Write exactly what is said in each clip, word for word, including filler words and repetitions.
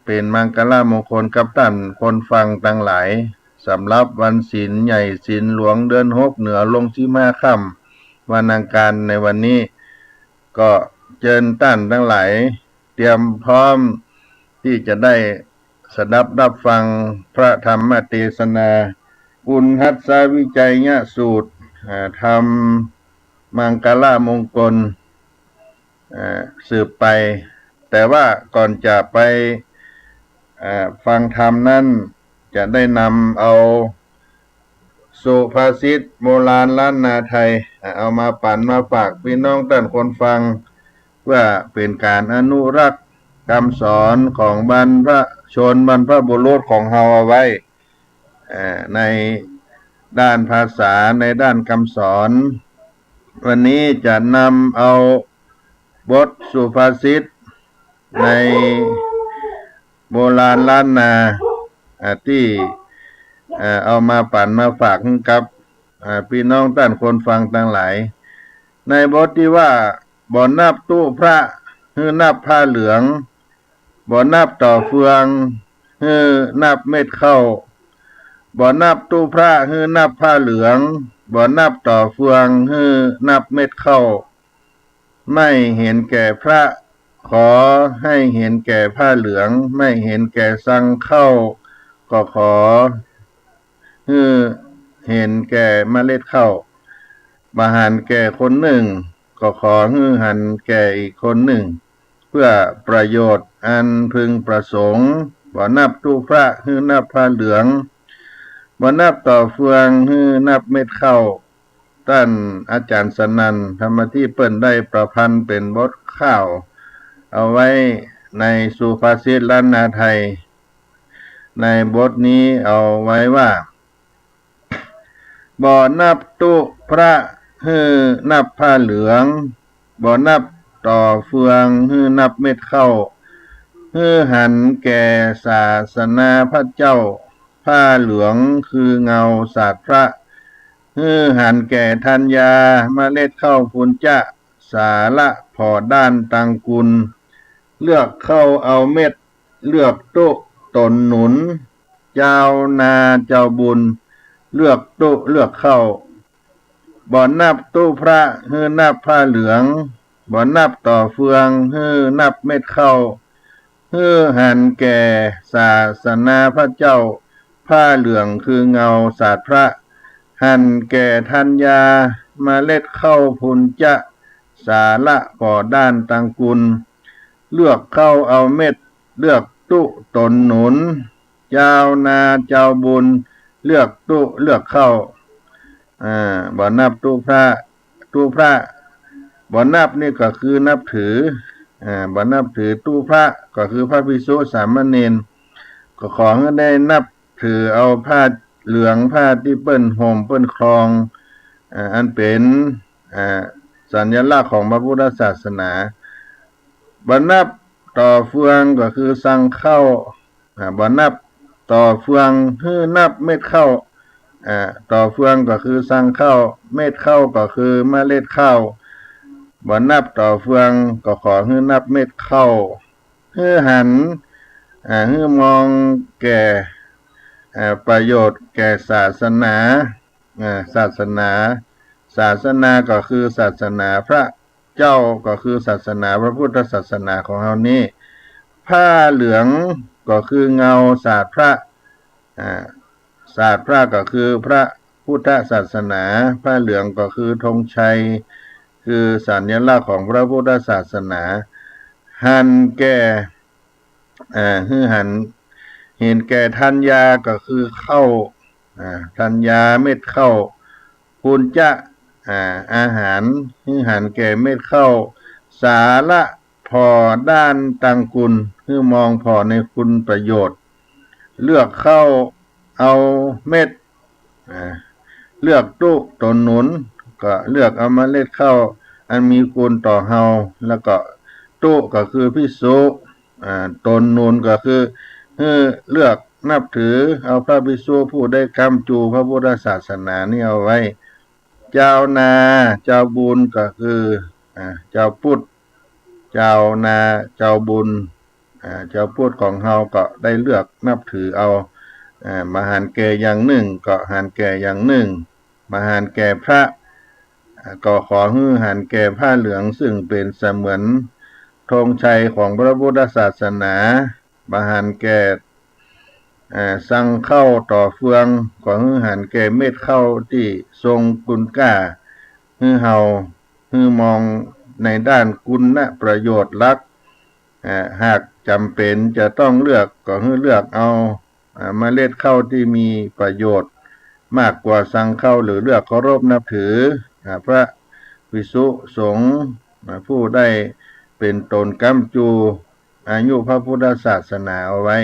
เป๋นมังคละมงคลกับต้านคนฟังตังหลาย สำหรับวันศีลใหญ่ศีลหลวงเดือนหกเหนือลงสิบห้าค่ำ วันอังคารในวันนี้ ก็เจิญต้านตังหลายเตรียมพร้อมตี้จะได้สดับฮับฟังพระธรรมเตสนา อุณหัสสวิจัยยสูตร อ่า ธรรมมังคละมงคล อ่า สืบไป แต่ว่าก่อนจะไป อ่า ฟังธรรมนั้น จะได้นำเอาสุภาษิตโบราณล้านนาไทย อ่า เอามาปั๋นมาฝากปี้น้องต้านคนฟัง เปื้อเป๋นก๋านอนุรักษ์กำสอนของบรรพชนบรรพบุรุษของเฮาเอาไว้ อ่า ในด้านภาษา ในด้านกำสอน วันนี้จะนำเอาบทสุภาษิตในโบราณล้านนา อ่า ตี้ อ่า เอามาปั๋นมาฝากหื้อกับ อ่า ปี้น้องต้านคนฟังตังหลาย ในบทตี้ว่า บ่นับตุ๊พระหื้อนับผ้าเหลือง บ่นับต่อเฟืองหื้อนับเม็ดข้าว บ่นับตุ๊พระหื้อนับผ้าเหลือง บ่นับต่อเฟืองหื้อนับเม็ดข้าว ไม่เห็นแก่พระ ขอให้เห็นแก่ผ้าเหลือง ไม่เห็นแก่ซังข้าว ก็ขอหื้อเห็นแก่เมล็ดข้าว บ่หันแก่คนนึ่ง ก็ขอหื้อหันแก่อีกคนนึ่ง เปื้อประโยชน์อันพึงประสงค์ บ่นับตุ๊พระหื้อนับผ้าเหลือง บ่นับต่อเฟืองหื้อนับเม็ดข้าว ต้านอาจ๋ารย์สนั่น ธรรมทิพย์ เปิ้นได้ประพันธ์เป๋นบทข้าว เอาไว้ในสุภาษิตล้านนาไทย ในบทนี้เอาไว้ว่า บ่นับตุ๊พระหื้อนับผ้าเหลือง บ่นับต่อเฟืองหื้อนับเม็ดข้าว หื้อหันแก่ศาสนาพระเจ้า ผ้าเหลืองคือเงาสาดพระ หื้อหันแก่ธัญญา เมล็ดข้าวพูญจะ สาละผ่อด้านตังกุล เลือกข้าวเอาเม็ด เลือกตุ๊ต๋นหนุน จาวนาจาวบุญ เลือกตุ๊เลือกข้าว บ่นับตุ๊พระหื้อนับผ้าเหลือง บ่นับต่อเฟืองหื้อนับเม็ดข้าว หื้อหันแก่ศาสนาพระเจ้า ผ้าเหลืองคือเงาสาดพระ หันแก่ธัญญา เมล็ดข้าวพูญจะ สาละผ่อด้านตังกุล เลือกข้าวเอาเม็ด เลือกตุ๊ต๋นหนุน จาวนาจาวบุญ เลือกตุ๊เลือกข้าว อ่า บ่นับตุ๊พระ ตุ๊พระ บ่นับนี่ก็คือนับถือ อ่า บ่นับถือตุ๊พระ ก็คือพระภิกษุสามเณร ก็ขอหื้อได้นับถือเอาผ้าเหลือง ผ้าตี้เปิ้นห่มเปิ้นครอง อ่า อันเป๋น อ่า สัญลักษณ์ของพระพุทธศาสนา บ่นับต่อเฟืองก็คือซังข้าว อ่า บ่นับต่อเฟืองหื้อนับเม็ดข้าว อ่า ต่อเฟืองก็คือซังข้าว เม็ดข้าวก็คือเมล็ดข้าว บ่นับต่อเฟืองก็ขอหื้อนับเม็ดข้าว หื้อหัน อ่า หื้อมองแก่ อ่า ประโยชน์แก่ศาสนา อ่า ศาสนา ศาสนาก็คือศาสนาพระเจ้า ก็คือศาสนาพระพุทธศาสนาของเฮานี้ ผ้าเหลืองก็คือเงาสาดพระ อ่า สาดพระก็คือพระพุทธศาสนา ผ้าเหลืองก็คือธงชัย คือสัญลักษณ์ของพระพุทธศาสนา หันแก่ อ่า หื้อหัน เห็นแก่ธัญญาก็คือข้าว อ่า ธัญญาเม็ดข้าว พูญจะ อ่า อาหาร หื้อหันแก่เม็ดข้าว สาละผ่อด้านตังกุล หื้อมองผ่อในคุณประโยชน์ เลือกข้าวเอาเม็ด อ่า เลือกตุ๊ต๋นหนุน ก็เลือกเอาเมล็ดข้าวอันมีคุณต่อเฮา แล้วก็ตุ๊ก็คือภิกษุ อ่า ต๋นหนุนก็คือ หื้อเลือกนับถือเอาพระภิกษุผู้ได้ค้ำจูพระพุทธศาสนานี้เอาไว้ จาวนาจาวบุญก็คือ อ่า จาวพุทธ จาวนาจาวบุญ อ่า จาวปุทธของเฮาก็ได้เลือกนับถือเอา อ่า บ่หันแก่อย่างนึ่งก็หันแก่อย่างนึ่ง บ่หันแก่พระ อ่า ก็ขอหื้อหันแก่ผ้าเหลือง ซึ่งเป๋นเสมือนธงชัยของพระพุทธศาสนา บ่หันแก่ อ่า สังฆัลต่อเฟือง ก็หื้อหันแก่เม็ดข้าวตี้ทรงคุณก้า หื้อเฮา หื้อมองในด้านคุณประโยชน์หลัก อ่า หากจ๋ำเป๋นจะต้องเลือก ก็หื้อเลือกเอา อ่า เมล็ดข้าวตี้มีประโยชน์มากกว่าสังฆัล หรือเลือกเคารพนับถือ อ่า พระภิกษุสงฆ์ อ่า ผู้ได้เป๋นต๋นก๊ำจูอายุพระพุทธศาสนาเอาไว้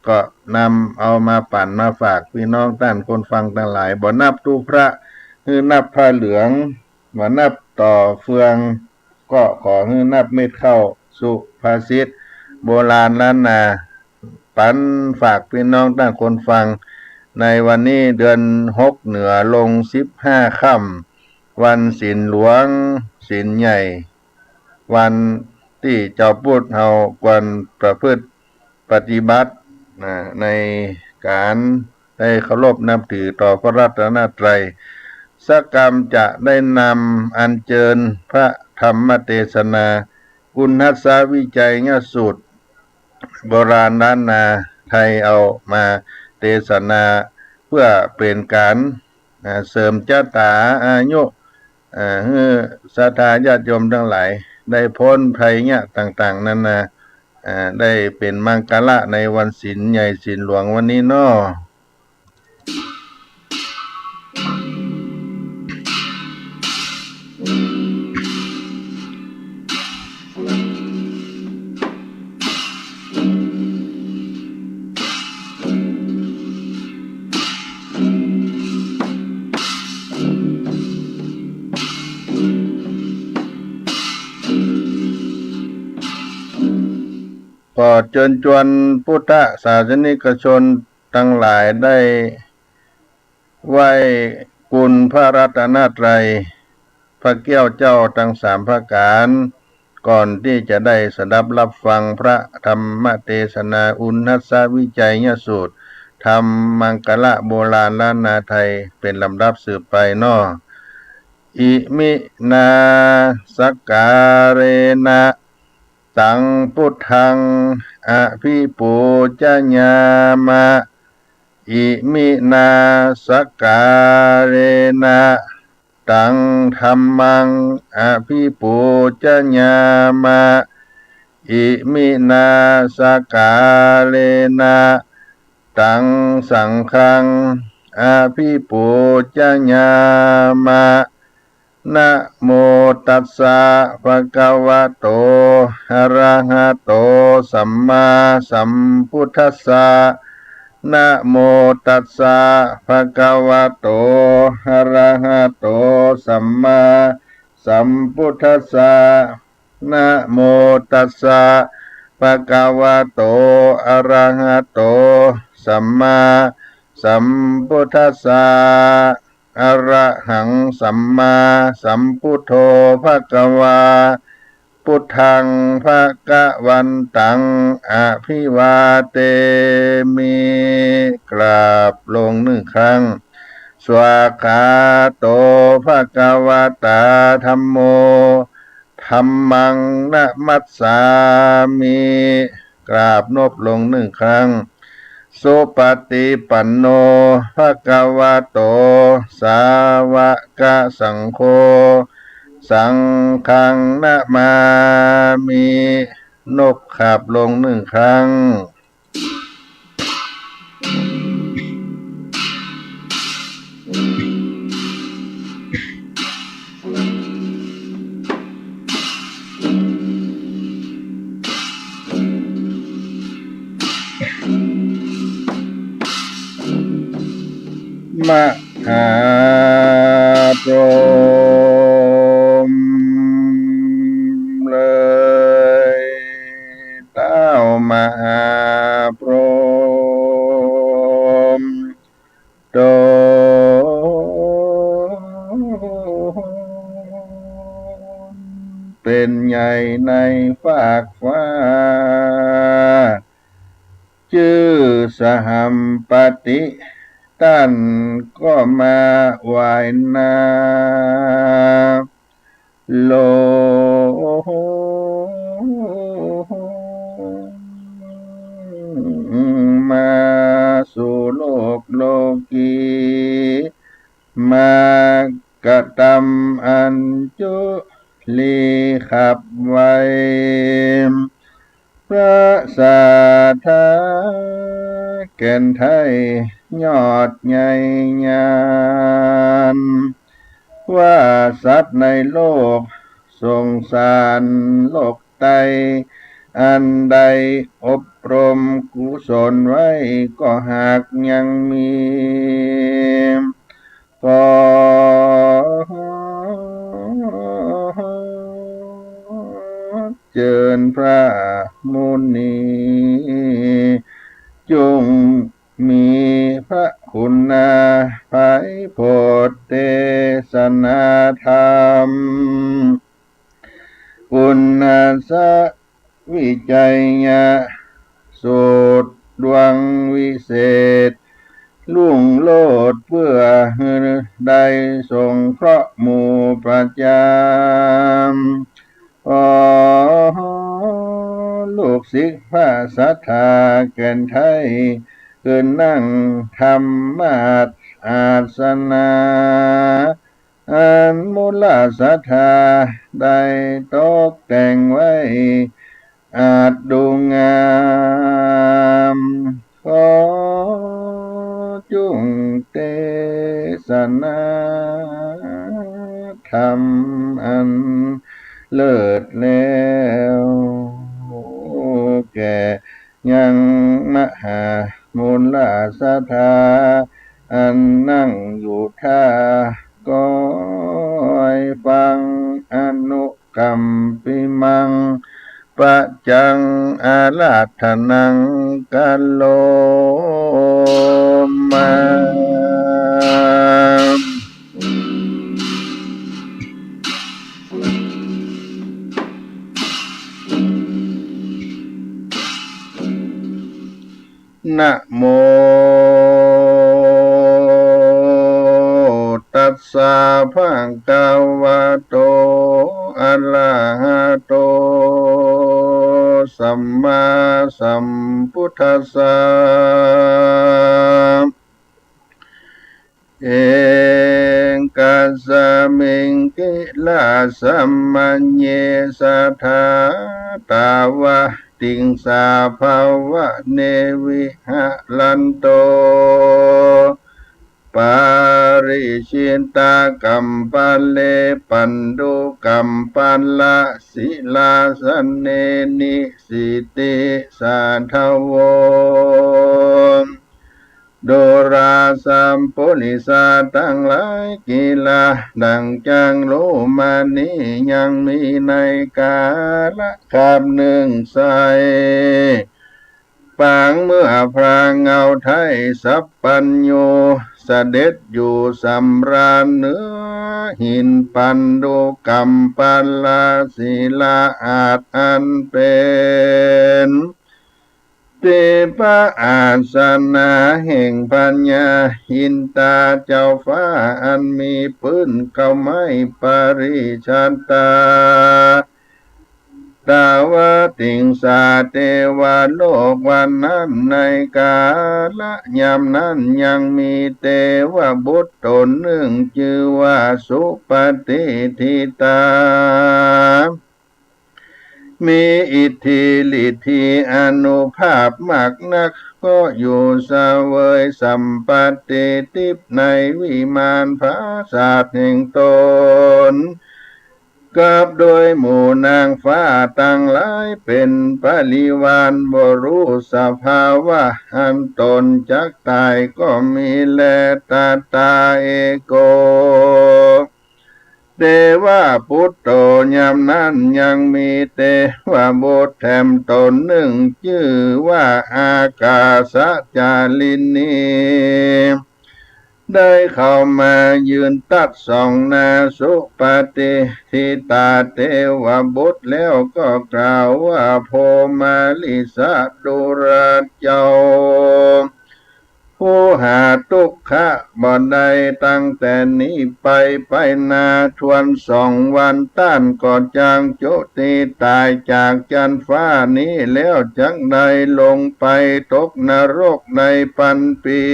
ก็นำเอามาปั๋นมาฝากพี่น้องต้านคนฟังตังหลาย บ่นับตุ๊พระ หื้อนับผ้าเหลือง บ่นับต่อเฟือง ก็ขอหื้อนับเม็ดข้าว สุภาษิตโบราณล้านนา ปั๋นฝากพี่น้องต้านคนฟัง ในวันนี้เดือนหกเหนือลงสิบห้าค่ำ วันศีลหลวง ศีลใหญ่ วันตี้จาวปุทธเฮาควรประพฤติปฏิบัติ นะ ในก๋านได้เคารพนับถือต่อพระรัตนตรัย สักกำจะได้นำอัญเจิญพระธรรมเตสนา อุณหัสสวิจัยยสูตร โบราณล้านนาไทยเอามาเตสนา เปื้อเป๋นก๋าน อ่า เสริมจะต๋าอายุ อ่า หื้อศรัทธาญาติโยมตังหลาย ได้ป๊นภัยเยียะต่างๆ นานา อ่า ได้เป๋นมังคละในวันศีลใหญ่ศีลหลวงวันนี้เนาะ ขอเจิญจวนพุทธศาสนิกชนตังหลายได้ ไหว้คุณพระรัตนตรัย พระแก้วเจ้าตังสามประก๋าน ก่อนตี้จะได้สดับฮับฟังพระธรรมเตสนา อุณหัสสวิจัยยสูตร ธรรมมังคละโบราณล้านนาไทย เป๋นลำดับสืบไปเนาะ อิมินาสักการะนะ ตังพุทธังอภิปูจยามะ อิมินาสักการะนะ ตังธัมมังอภิปูจยามะ อิมินาสักการะนะ ตังสังฆังอภิปูจยามะ นะโมตัสสะภะคะวะโต อะระหะโต สัมมาสัมพุทธัสสะ นะโมตัสสะภะคะวะโต อะระหะโต สัมมาสัมพุทธัสสะ นะโมตัสสะภะคะวะโต อะระหะโต สัมมาสัมพุทธัสสะ อะระหังสัมมาสัมพุทโธภะคะวา พุทธังภะคะวันตังอภิวาเทมิ กราบลงหนึ่งครั้ง สวากขาโตภะคะวะตาธัมโม ธัมมังนะมัสสามิ กราบนบลงหนึ่งครั้ง สุปฏิปันโนภะคะวะโต สาวะกะสังโฆ สังฆังนะมามิ นบขาบลงหนึ่งครั้ง มหาพรหมเลย เต้ามหาพรหม ตนเป๋นใหญ่ในฟากฟ้า จื้อสหัมปติ ต้านก็มาไหว้หน้า ลงมาสู่โลกโลกี มากระตำอันจุลีขับไว พระสาธาแก่นไท้ยอดใหญ่ญาณ ว่าสัตว์ในโลกสงสารโลกไต อันได้อบรมกุศลไว้ก็หากยังมี ขอเจิญพระมุนี จงมีพระคุณาภัยโผดเตสนาธรรม ปุณณสวิจัยยะสูตรดวงวิเศษ รุ่งโรจน์เปื้อหื้อได้สงเคราะห์หมู่ประจำ ขอลูกศิษย์พระสัตถาแก่นไท้ ขึ้นนั่งธรรมาสนา อันมูลศรัทธาได้ตกแต่งไว้อาจดูงาม ขอจุ่งเตสนาธรรมอันเลิศแล้ว แก่ยังมหามูลศรัทธา อันนั่งอยู่ท่าคอยฟัง อนุกัมปิมัง ปัจจังอาราธนัง กะโรมา นะโม ตัสสะ ภะคะวะโต อะระหะโต สัมมาสัมพุทธัสสะ เอกัสสะมิง กิลาสะมะเย สะถา ตาวะติงสา ภะวะเน วิหะรันโต ปาริชิตะกัมปะเล ปันดุกัมปะละศิลาสะเน นิสิติสาทะโว ดูราสัปปุริสาตังหลาย กิลา ดังจักฮู้มานี้ ยังมีในกาละคาบนึ่งไส้ ปางเมื่อพระเงาไท้สัพพัญญู เสด็จอยู่สำราญเหนือหินปันดุกัมปะละศิลาอาสน์อันเป๋น ทิพอาสนะแห่งพญาอินทาเจ้าฟ้า อันมีปื้นเกล้าไม้ปาริชาตา ตาวะติงสาเตวะโลก วันนั้นในกาละยามนั้นยังมีเตวบุตรต๋นนึ่งจื้อว่าสุปฏิฏฐิตา มีอิทธิฤทธิอานุภาพมากนัก ก็อยู่เสวยสัมปติทิพย์ในวิมานผาสาทแห่งต๋น กับโดยหมู่นางฟ้าตังหลายเป๋นปริวาร บ่ฮู้สภาวะอันต๋นจักต๋ายก็มีแล ตะตา เอโก เตวะปุตโต ยามนั้นยังมีเตวบุตรแถมต๋นนึ่งจื้อว่าอากาสจารินี ได้เข้ามายืนตรัสส่องหน้าสุปฏิฏฐิตาเตวบุตรแล้วก็กล่าวว่า โพมาริสะดูราเจ้า ไปไปนาทวนสองวัน ต้านก็จักจุติต๋ายจากจั๊นฟ้านี้แล้ว จักได้ลงไปตกนรกในปันปี๋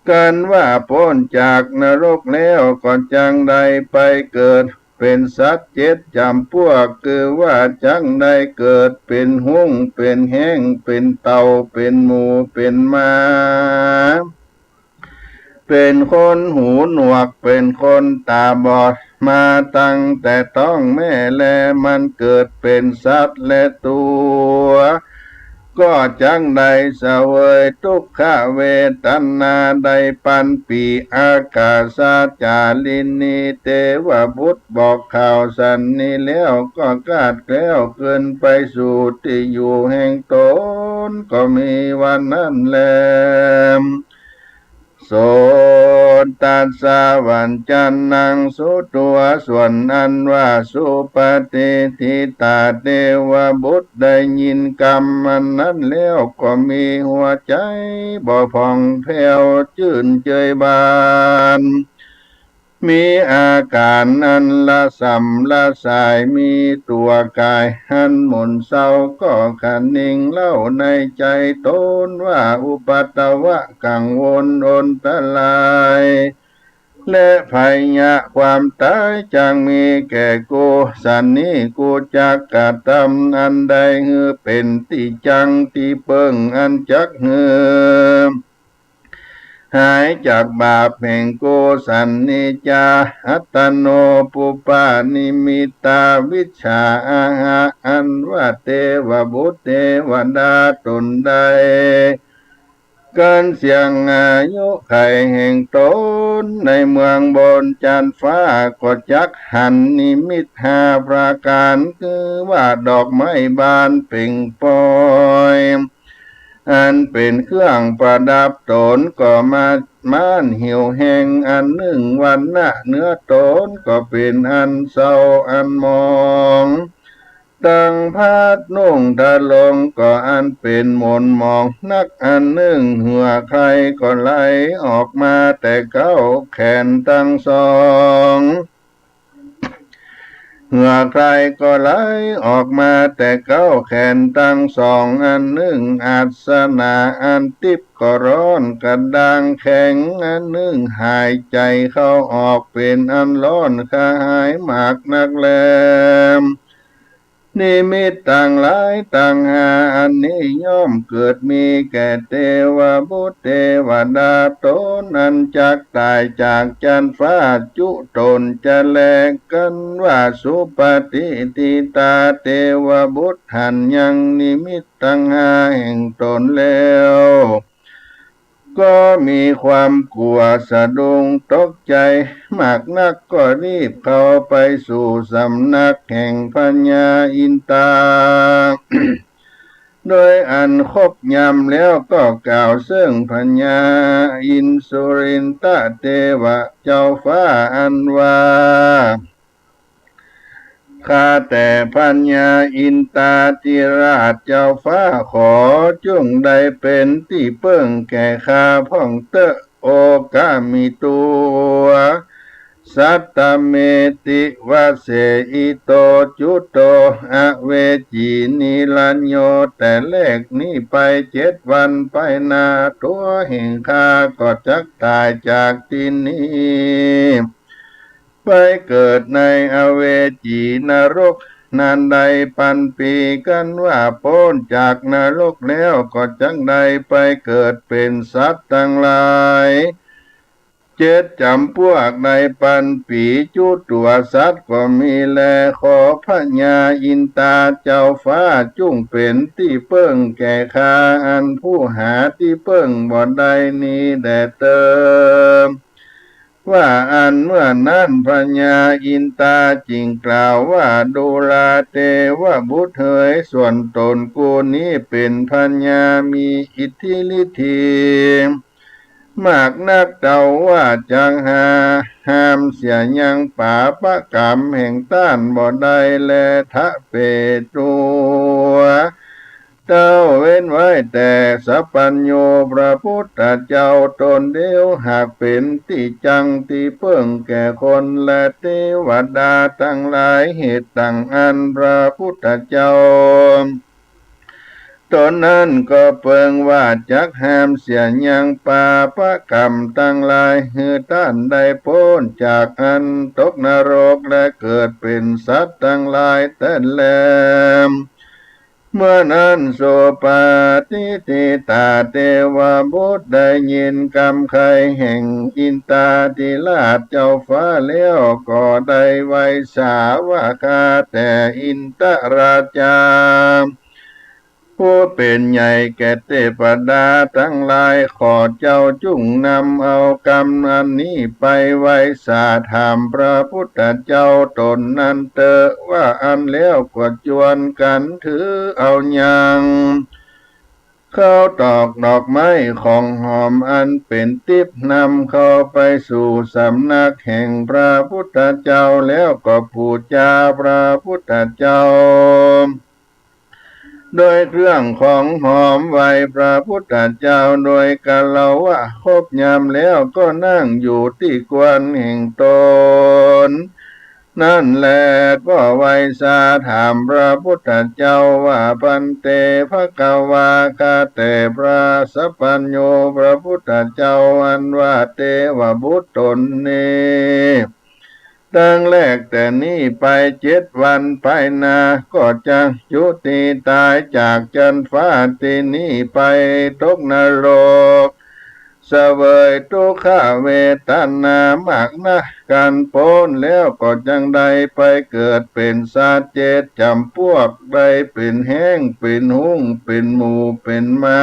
กันว่าป๊นจากนรกแล้วก็จักได้ไปเกิดเป๋นสัตว์เจ็ดจ๋ำปวก คือว่าจักได้เกิดเป๋นฮุ้ง เป๋นแฮ้ง เป๋นเต่า เป๋นหมู เป๋นหมา เป๋นคนหูหนวก เป๋นคนต๋าบอด มาตั้งแต่ต๊องแม่แล มันเกิดเป๋นสัตว์แลตั๋ว ก็จักได้เสวยตุ๊กขเวทนาในปันปี๋ อากาสาจาริณี เตวบุตรบอกข่าวสันนี้แล้ว ก็คลาดแคล้วคืนไปสู่ตี้อยู่แห่งต๋น ก็มีวันนั้นแล โสตัสสะ วัจจานัง สุตัว ส่วนอันว่าสุปฏิฏฐิตาเตวบุตรได้ยินกำอันนั้นแล้ว ก็มีหัวใจ๋บ่ผ่องแผ้วจื้นเจยบาน มีอาก๋านอันละส่ำละสาย มีตั๋วก๋ายอันหม่นเศร้า ก็คะนิงเล่าในใจ๋ต๋นว่า อุปัตตวะกังวลอนตราย และภัยยะความต๋ายจักมีแก่กู สันนี้กูจักกระตำอันใดหื้อเป๋นตี้จั้งตี้เปิ้ง อันจักหื้อ หายจากบาปแห่งกู สันนี้จา อัตตโน ปุปปานิมิตตา วิชชา อาหะ อันว่าเตวบุตรเตวดาต๋นได้ เกินเสี้ยงอายุขัยแห่งต๋นในเมืองบนจั๊นฟ้า ก็จักหันนิมิตห้าประก๋าน คือว่าดอกไม้บานเป่งปอย อันเป๋นเครื่องประดับต๋น ก็มา ม่านเหี่ยวแห้งอันนึ่ง วรรณะเนื้อต๋นก็เป๋นอันเศร้าอันหมอง ตังผ้านุ่งทรงก็อันเป๋นหม่นหมองนักอันนึ่ง เหงื่อใครก็ไหลออกมาแต่เก๊าแขนตังสอง เหงื่อใครก็ไหลออกมาแต่เก๊าแขนตังสองอันนึ่ง อัสสนาอันติ๊บก็ร้อนกระด้างแข็งอันนึ่ง หายใจ๋เข้าออกเป๋นอันร้อนกระหายมากนักแล นิมิตตังหลายตังห้าอันนี้ย่อมเกิดมีแก่เตวบุตรเตวดาต๋นอันจักต๋ายจากจั๊นฟ้าจุตนจะแล กันว่าสุปฏิฏฐิตาเตวบุตรหันยังนิมิตตังห้าแห่งต๋นแล้ว ก็มีความกั๋วสะดุ้งตกใจ๋มากนัก ก็รีบเข้าไปสู่สำนักแห่งพญาอินตา โดยอันครบยามแล้วก็กล่าวเซิ่งพญาอินสุรินทะเตวะเจ้าฟ้าอันว่า ข้าแต่พญาอินตาธิราชเจ้าฟ้า ขอจุ่งได้เป๋นตี้เปิ้งแก่ข้าพ่องเต๊อะ โอคามิตัสสะ สัตตเมติวะเสอิโต จุโต อเวจี นิรัญโญ แต่แลกนี้ไปเจ็ดวันไปหน้า ตั๋วแห่งข้าก็จักต๋ายจากตี้นี้ ไปเกิดในอเวจีนรก นานได้ปันปี๋ กันว่าป๊นจากนรกแล้วก็จักได้ไปเกิดเป๋นสัตว์ตังหลาย เจ็ดจ๋ำปวกในปันปี๋ จุตั๋วสัตว์ก็มีแล ขอพญาอินตาเจ้าฟ้าจุ่งเป๋นตี้เปิ้งแก่ข้า อันผู้หาตี้เปิ้งบ่ได้นี้แด่เต๊อะ ว่าอั้นเมื่อนั้นพญาอินตาจึงกล่าวว่า ดูราเตวบุตรเหย ส่วนต๋นกูนี้เป๋นพญามีอิทธิฤทธีมากนัก เต้าว่าจักหาห้ามเสียยังปาปะก๋รรมแห่งต้านบ่ได้แล ทะเปตัสสะ เต้าเว้นไว้แต่สัพพัญญูพระพุทธเจ้าต๋นเดียว หากเป๋นตี้จังตี้เปิ้งแก่คนและเตวดาตังหลาย เหตุดังอั้นพระพุทธเจ้าต๋นนั้นก็เปิงว่าจักห้ามเสียยังปาปะก๋รรมตังหลาย หื้อต้านได้ป๊นจากอันตกนรกและเกิดเป๋นสัตว์ตังหลายแต๊แล เมื่อนั้นสุปฏิฏฐิตาเตวบุตรได้ยินกำไขแห่งอินทาธิราชเจ้าฟ้าแล้ว ก็ได้ไหว้สาว่า ข้าแต่อินทราชา ผู้เป๋นใหญ่แก่เตวดาตังหลาย ขอเจ้าจุ่งนำเอากำอันนี้ไปไหว้สาถามพระพุทธเจ้าต๋นนั้นเต๊อะ ว่าอั้นแล้วก็จวนกั๋นถือเอายังข้าวตอกดอกไม้ของหอมอันเป๋นติ๊บ นำเข้าไปสู่สำนักแห่งพระพุทธเจ้าแล้ว ก็ปู๋จาพระพุทธเจ้า โดยเครื่องของหอม ไหว้พระพุทธเจ้าโดยกะละวะครบยามแล้ว ก็นั่งอยู่ตี้ควรแห่งต๋นนั้นแล ก็ไหว้สาถามพระพุทธเจ้าว่า ภันเต ภควา ข้าแต่พระสัพพัญญูพระพุทธเจ้า อันว่าเตวบุตรต๋นนี้ ดังแรกแต่นี้ไปเจ็ดวันไปหน้า ก็จะจุติต๋ายจากจั๊นฟ้าตี้นี้ไปตกนรก เสวยตุ๊กขเวทนามากนัก กั๋นป๊นแล้วก็จักได้ไปเกิดเป๋นสัตว์เจ็ดจ๋ำปวก ได้เป๋นแฮ้ง เป๋นฮุ้ง เป๋นหมู เป๋นหมา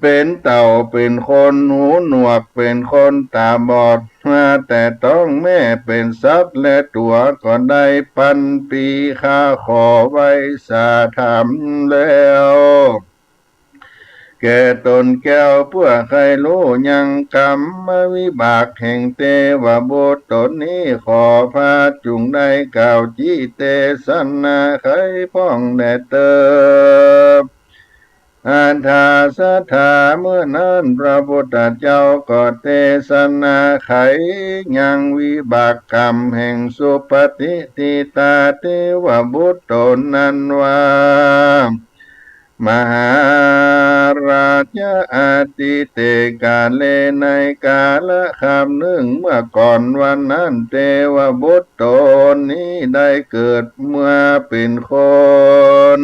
เป๋นเต่า เป๋นคนหูหนวก เป๋นคนต๋าบอด มาแต่ต๊องแม่ เป๋นสัตว์และตั๋ว ก็ได้ปันปี ข้าขอไหว้สาถามแล้ว แก่ต๋นแก้ว เปื้อใค่ฮู้ยังกรรมวิบากแห่งเตวบุตรต๋นนี้ ขอพระจุ่งได้กล่าวจิเตสนาไขพ่องแด่เต๊อะ อัฏฐาสถา เมื่อนั้นพระพุทธเจ้าก็เตสนาไขยังวิบากกรรมแห่งสุปฏิฏฐิตาเตวบุตรต๋นนั้นว่า มหาราชา อตีเตกาเล ในกาละครั้งนึ่งเมื่อก่อนวันนั้น เตวบุตรต๋นนี้ได้เกิดเมื่อเป๋นคน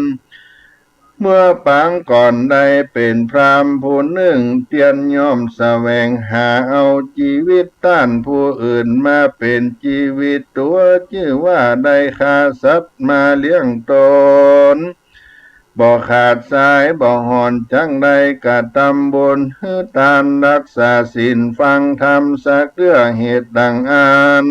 เมื่อปางก่อนได้เป๋นพราหมณ์ผู้นึ่งเตียน ย่อมแสวงหาเอาจีวิตต้านผู้อื่นมาเป๋นจีวิตตั๋ว จื้อว่าได้ฆ่าสัตว์มาเลี้ยงต๋น บ่ขาดสายบ่ห่อน จักได้กระตำบุญ หื้อตาน ฮักษาศีล ฟังธรรมสักเตื้อ เหตุดังอั้น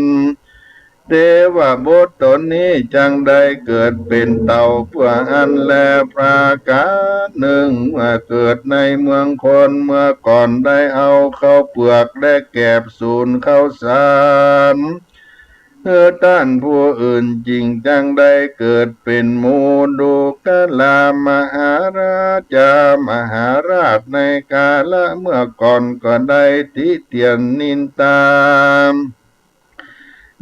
เตวบุตรต๋นนี้จักได้เกิดเป๋นเต่าเปื้ออั้นแล ประก๋านนึ่ง เมื่อเกิดในเมืองคน เมื่อก่อนได้เอาข้าวเปือกและแกบสูนข้าวสาร หื้อต้านผู้อื่น จึงจักได้เกิดเป๋นหมู ดูกรามาหาราชา มหาราชในกาละเมื่อก่อนก็ได้ติเตียนนินทา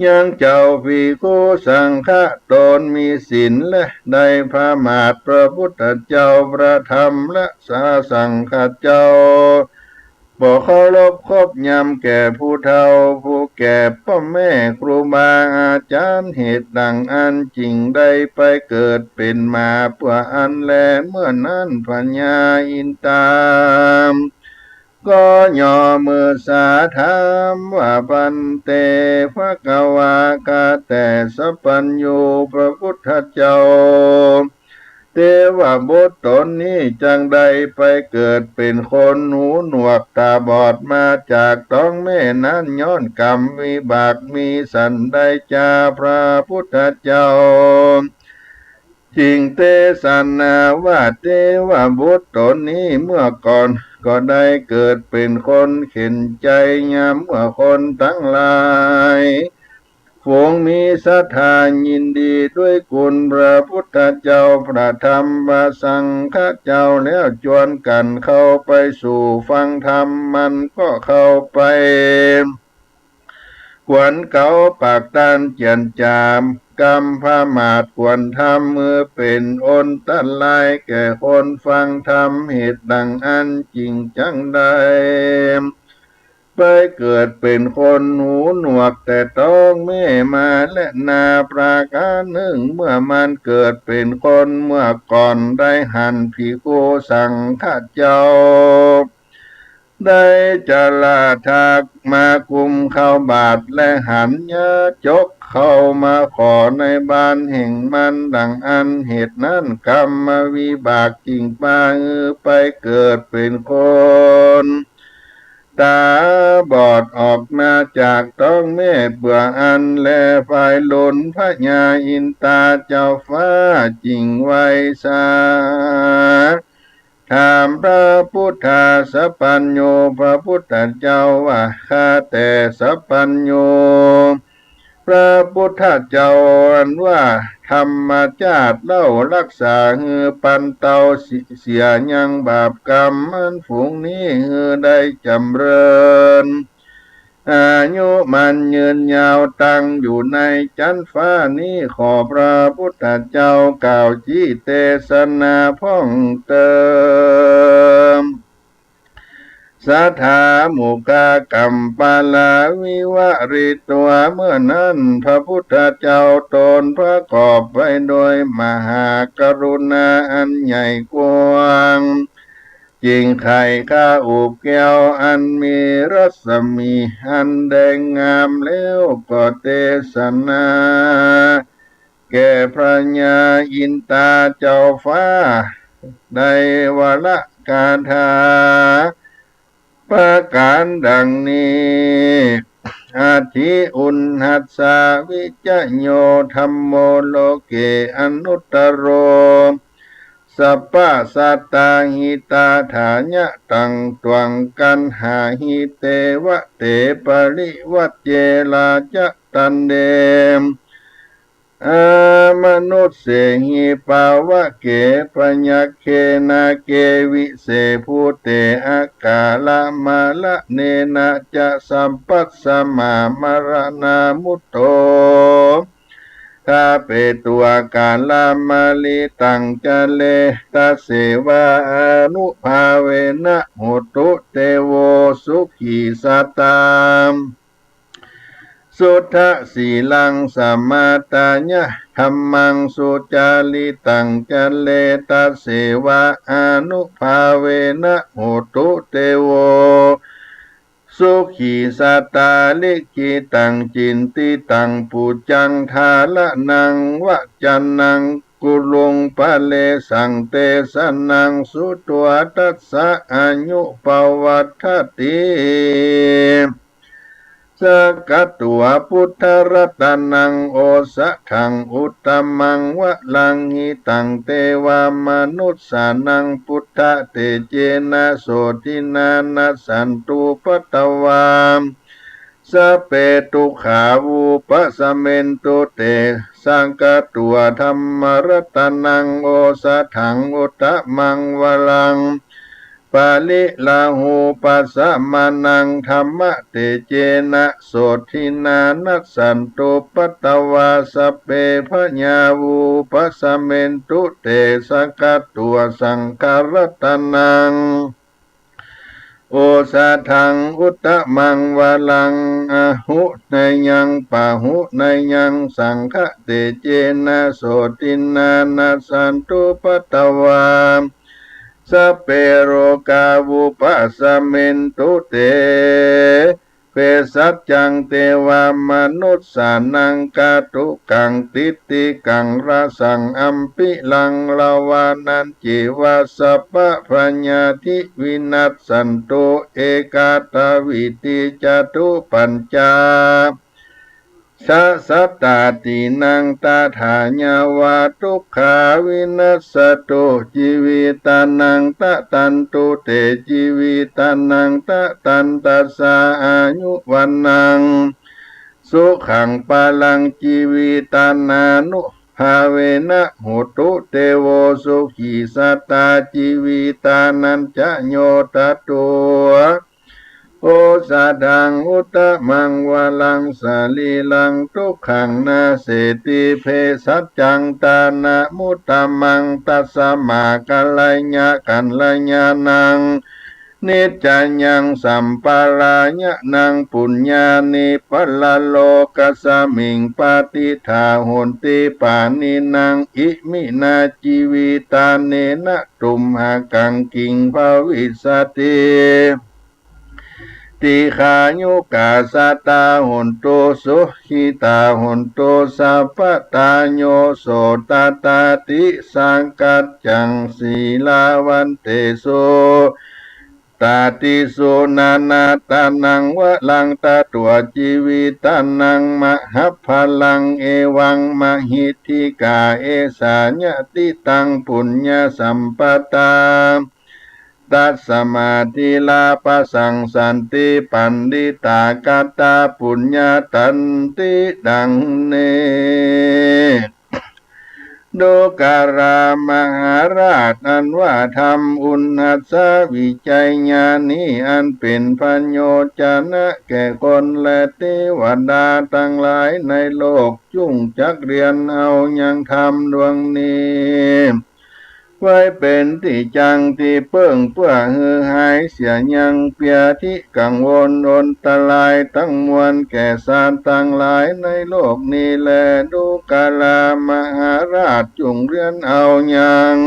ยังเจ้าภิกขุสังฆะต๋นมีศีลและได้ประมาทพระพุทธเจ้า พระธรรมและพระสังฆะเจ้า บ่เคารพครบยำแก่ผู้เฒ่าผู้แก่ ป้อแม่ครูบาอาจ๋ารย์ เหตุดังอั้นจึงได้ไปเกิดเป๋นหมาเปื้ออั้นแล เมื่อนั้นพญาอินทา ก็ย่อมือสาถามว่า ภันเต ภควา ข้าแต่สัพพัญญูพระพุทธเจ้า เตวบุตรต๋นนี้จักได้ไปเกิดเป๋นคนหูหนวกต๋าบอดมาจากต๊องแม่นั้น ย้อนกรรมวิบากมีสันใดจา พระพุทธเจ้า จึงเตสนาว่า เตวบุตรต๋นนี้เมื่อก่อนก็ได้เกิดเป๋นคนเข็ญใจ๋ยามเมื่อคนตังหลาย ฝูงมีศรัทธายินดีด้วยคุณพระพุทธเจ้า พระธรรม พระสังฆเจ้าแล้ว จวนกั๋นเข้าไปสู่ฟังธรรม มันก็เข้าไป ขวนเก๋าปากต้านเจียรจา กำประมาทขวนธรรม หื้อเป๋นอันตรายแก่คนฟังธรรม เหตุดังอั้นจึงจักได้ ไปเกิดเป๋นคนหูหนวกแต่ต๊องแม่มา และนาประก๋านนึ่ง เมื่อมันเกิดเป๋นคนเมื่อก่อน ได้หันภิกขุสังฆเจ้า ได้จาราทักมากุมเข้าบาท และหันญาจกเข้ามาขอในบ้านแห่งมันดังอั้น เหตุนั้นกรรมวิบากจึงปาหื้อไปเกิดเป๋นคน ต๋าบอดออกมาจากต๊องแม่เปื้ออั้นแล ฝ่ายลุนพญาอินตาเจ้าฟ้าจึงไหว้สา ถามพระพุทธาสปัญญู พระพุทธเจ้าว่า ข้าแต่สปัญญู พระพุทธเจ้าอันว่าธรรมจาตรเล่า รักษาหื้อปันเตาเสียยังบาปกรรมอันฝูงนี้หื้อได้จ๋ำเริญ อายุมั่นยืนยาวตั้งอยู่ในจั๊นฟ้านี้ ขอพระพุทธเจ้ากล่าวจี๊เตสนาพ่องเติม สาธามุขกัมปะลาวิวะริตวา เมื่อนั้นพระพุทธเจ้าตนประกอบไปโดยมหากรุณาอันใหญ่กว้าง จึงไขร่คาอุบแก้วอันมีรัศมีอันแดงงามแล้วก็เตสนา แก่พญาอินตาเจ้าฟ้า ในวรคาถา ประก๋านดังนี้ อัตถิอุณหัสสะวิจโยธัมโมโลเกอนุตตโร สัพพะสัตตาหิตาถายะ ตังตวังกัณหาหิ เตวะเตปริวัจเจราจะตันเต อามนุสเสหิ ปาวะเกพยัคเข นาเก วิเศ ภูเต อากาละมาละเนนะ จะสัพพัสสะมา มะระนามุตโต ทาเปตุ อากาละมาลิตัง จะเลตะเสวา อานุภาเวนะ โหตุ เตโว สุขีสัตตา สุทะสีลัง สมาทายะ ธัมมัง สุจาริตัง จะเลตะเสวา อานุภาเวนะ โหตุ เตโว สุขีสัตตา ลิขิตัง จินติตัง ปุจจัง ธาระนัง วะจานัง กุรุง ปะเรสัง เตสะนัง สุตวา ทัสสะ อายุ ปะวัฏฐติ สักขะตวา พุทธะระตะนัง โอสะถัง อุตตะมัง วะรัง หิตัง เตวะมะนุสสานัง พุทธะเตเจนะ โสตินา นัสสันตุ ปัตตะวา สัพเพ ทุกขา วุปะสะเมนตุ เต สักขะตวา ธัมมะระตะนัง โอสะถัง อุตตะมัง วะรัง ปะริลาหูปะสะมะนัง ธัมมะเตเจนะ โสตินา นัสสันตุ ปัตตะวา สัพเพ พะยา วุปะสะเมนตุ เต สักขะตวา สังฆะระตะนัง โอสะถัง อุตตะมัง วะรัง อะหุเนยัง ปะหุเนยัง สังฆะเตเจนะ โสตินา นัสสันตุ ปัตตะวา สัพเพ โรกา วุปะสะเมนตุ เต เภสัชชัง เตวะมะนุสสานัง กาตุกัง ติฏฐิกัง รสัง อัมภิรัง ละวานัญจิวะ สัพพะพะยาธิ วินัสสันตุ เอกัตถะวิทธิ จะตุปัญจะ สะสัตตาตินัง ตะถา ยะวะ ทุกขา วินัสสะตุ จีวิตานัง ตะตันตุ เต จีวิตานัง ตะตันตัสสะ อายุ วัณณัง สุขัง ปะลัง จีวิตานานุภาเวนะ โหตุ เตโว สุขี สัตตา จีวิตานัญจะ โย ตะโต โอสะถัง อุตตะมัง วะรัง สะรีรัง ทุกขัง นาสเสติ เภสัจจัง ตานะ มุตตะมัง ตัสสะมา กัลยะ กัลยาณัง นิจจะยัง สัมปะรายะนัง ปุญญานิ ปะระโลกัสสะมิง ปะติฏฐา โหนติ ปาณินัง อิมินา จีวิตาเนนะ ตุมหะกัง กิง ภะวิสสะติ ติฆายุกา สัตตา โหนตุ สุขิตา โหนตุ สัพพะตา โย โสตะตาติ สักกัจจัง สีลาวันเตสุ ตาติสุ นานาตานัง วะรัง ตะตวา จีวิตานัง มะหะพะลัง เอวัง มะหิทธิกา เอสา ยะติตัง ปุญญะสัมปะตา ตัสสะมา ธีรา ปะสังสันติ ปัณฑิตากะตา ปุญญาตันติ ดังนี้ ดูกรา มหาราช อันว่าธรรม อุณหัสสะ วิจัยญาณี อันเป๋นพโยจนะแก่คน และเตวดาตังหลายในโลก จุ่งจักเรียนเอายังธรรมดวงนี้ ไว้เป๋นตี้จั้งตี้เปิ้ง เปื้อหื้อหายเสียยังเปียธิกังวลอนตรายตังมวล แก่สัตว์ตังหลายในโลกนี้แล ดูกรา มหาราช จุ่งเรียนเอายัง